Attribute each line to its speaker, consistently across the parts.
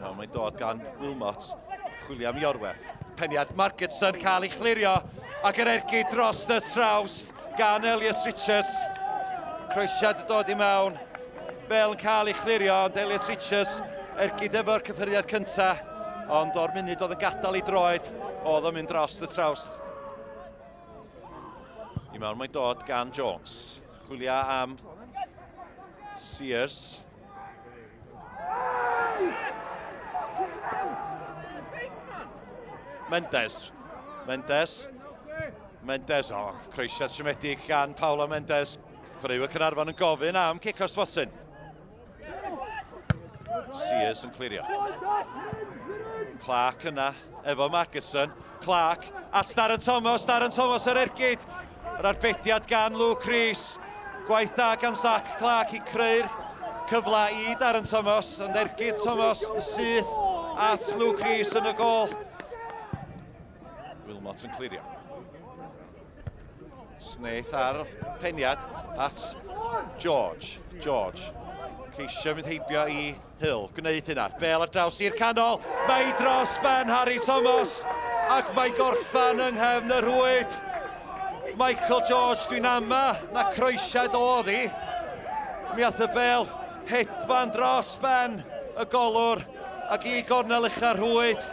Speaker 1: Mewn mae'n dod gan Wilmot, chwilio am Iorwerth. Peniad Margetson cael ei chlirio ac yr ergyd dros y trawst gan Elliot Richards. Croesiad yn dod i mewn. Bel yn cael ei chlirio, ond Elliot Richards ergyd efo'r cyffyrddiad cyntaf, ond o'r munud oedd yn gadael ei droed, oedd o'n mynd dros y trawst. I mewn mae'n dod gan Jones. Chwilio am Sears. Mendes. Mendes. Mendes, o, oh, croesiad siomedig gan Paolo Mendes. Chwaraewyr Caernarfon yn gofyn am cic o'r smotyn. Sears yn clirio. Clark yna efo Margetson. Clark at Darren Thomas. Darren Thomas yr ergyd. Yr arbediad gan Luke Rees. Gwaith da gan Zach Clark i creu'r cyfle i Darren Thomas. Ond ergyd Thomas yn syth at Luke Rees yn y gôl. Wilmot yn clirio. Snaith ar peniad at George. George. Ceisio mynd heibio i Hill. Gwneud hynna. Bel ar draws i'r canol. Mae dros ben Harry Thomas. Ac mae gorffan yng nghefn y rhwyd. Michael George, dwi'n ama na croesiad oedd hi. Mi ath y bel hedfan dros ben y golwr ac i gornel ucha'r rhwyd.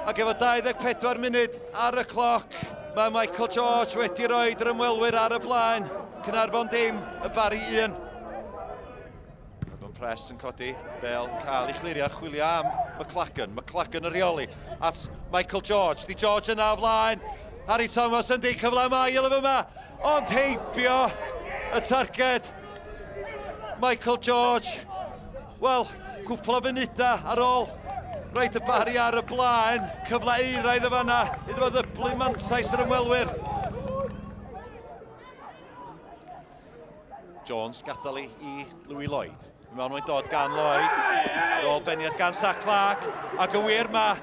Speaker 1: Ac efo 24 munud ar y cloc, mae Michael George wedi rhoi yr ymwelwyr ar y blaen. Caernarfon dim, y Barri 1. Evan Press yn codi, Bel yn cael ei chlirio, chwilio am McLagan. McLagan yn rheoli at Michael George. Di George yna o flaen. Harry Thomas yn di cyfle am ail efo yma. Ond heibio y targed. Michael George. Wel, cwpl o funudau ar ôl roed y Barri ar y blaen. Cyfle euraidd y fanna iddo fo ddyblu mantais yr ymwelwyr. Jones gadael i, i Louis Lloyd. I mewn mae'n dod gan Lloyd. Ar ôl beniad gan Zach Clark. Ac yn wir mae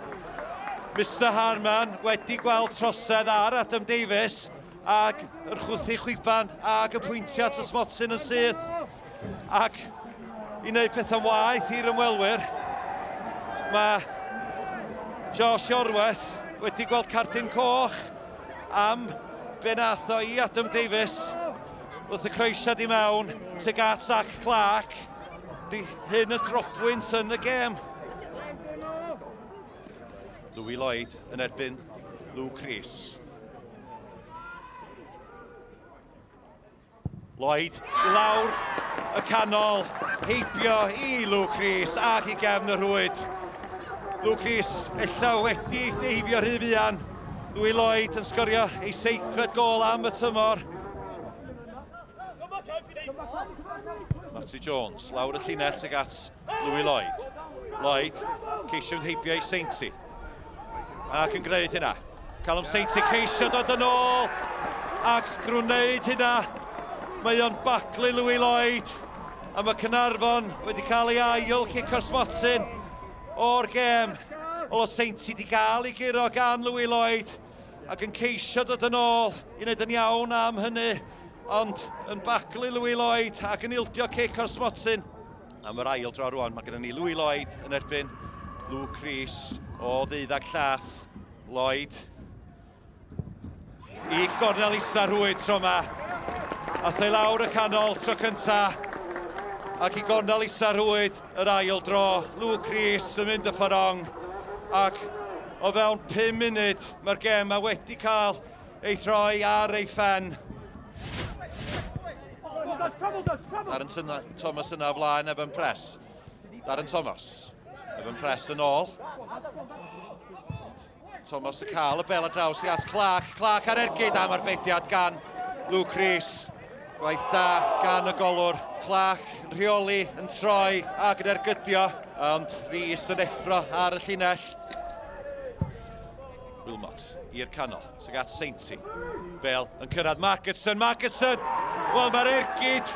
Speaker 1: Mr Harman wedi gweld trosedd ar Adam Davies ac yr chwthu chwiban ac y pwyntio at y smotyn yn syth. Ac i wneud pethau'n waeth i'r ymwelwyr, mae Josh Iorwerth wedi gweld cardyn coch am be nath o i Adam Davies wrth y croesiad i mewn tuag at Zach Clark. Di hyn y drobwynt yn y gêm. Louis Lloyd yn erbyn Luke Rees. Lloyd i lawr y canol, heibio i Luke Rees ac i gefn y rhwyd. Luke Rees ella wedi deifio rhy fuan. Louis Lloyd yn sgorio ei seithfed gôl am y tymor. Matty Jones, lawr y llinell tuag at Louis Lloyd. Lloyd, ceisio mynd heibio i Seinti. Ac yn gwneud hynna. Callum Seinti ceisio dod yn ôl. Ac drwy wneud hynna, mae o'n baglu Louis Lloyd. A mae Caernarfon wedi cael ei ail cic o'r smotyn o'r gêm. Wel, oedd Seinti wedi gael ei guro gan Louis Lloyd ac yn ceisio dod yn ôl i wneud yn iawn am hynny, ond yn baglu Louis Lloyd ac yn ildio cic o'r smotyn. Am yr ail dro rwan, mae gennym ni Louis Lloyd yn erbyn Luke Rees o ddeuddag llath. Lloyd i gornel isa rhwyd tro yma. Ath ei lawr y canol tro cynta ac i gornel isa rhwyd yr ail dro. Luke Rees yn mynd y fforong ac o fewn 5 munud mae'r gêm yma wedi cael ei throi ar ei phen. Darren Thomas yna o flaen Evan Press. Darren Thomas. Evan Press yn ôl. Thomas yn cael y bel ar draws i at Clark. Clark ar ergyd am arbediad gan Luke Rees. Gwaith da gan y golwr. Clark yn rheoli, yn troi ac yn ergydio, ond Rees yn effro ar y llinell. Wilmot i'r canol, sy'n at Seinti. Bel yn cyrraedd Margetson, Margetson! Wel, mae'r ergyd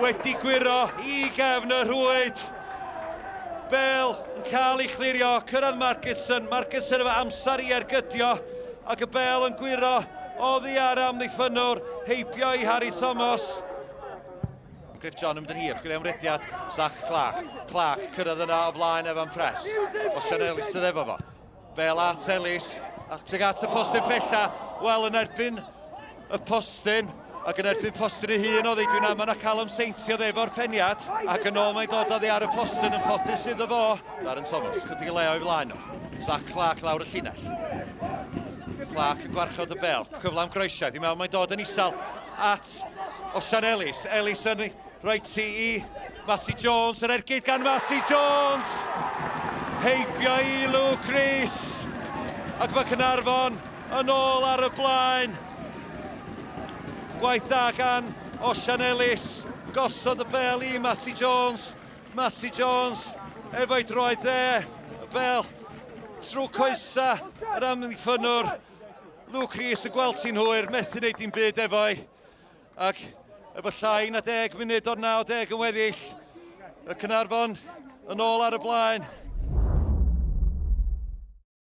Speaker 1: wedi gwyro i gefn y rhwyd. Bel yn cael ei chlirio, cyrraedd Margetson, Margetson efo amser i ergydio, ac y bel yn gwyro oddi ar amddiffynnwr, heibio i Harry Thomas. Griff John yn mynd yn hir, chwilio am rediad, Zach Clark. Clark cyrraedd yna o flaen Evan Press. Osian Ellis sydd efo fo. Bel at Ellis, a tuag at y postyn pella. Wel, yn erbyn y postyn, ac yn erbyn postyn ei hun oedd hi, dwi'n amau na Callum Saintio efo'r peniad, ac yn ôl mae'n dod oddi ar y postyn yn ffodus iddo fo. Darren Thomas, chydig o le o'i flaen nhw. Zach Clark lawr y llinell. Clark yn gwarchod y bel, cyfle am groesiad, i mewn mae'n dod yn isel at Osian Ellis. Ellis yn rhoi ti i Matty Jones, yr ergyd gan Matty Jones! Heibio i Luke Rees! Ac mae Caernarfon yn ôl ar y blaen. Gwaith da gan Osian Ellis. Gosod y bel i Matty Jones. Matty Jones efo'i droed dde. Y bel trwy coesa yr amddiffynnwr. Luke Rees yn gweld ti'n hwyr, methu wneud dim byd efo'i. Ac efo llai na 10 munud o'r 90 yn weddill, y Caernarfon yn ôl ar y blaen.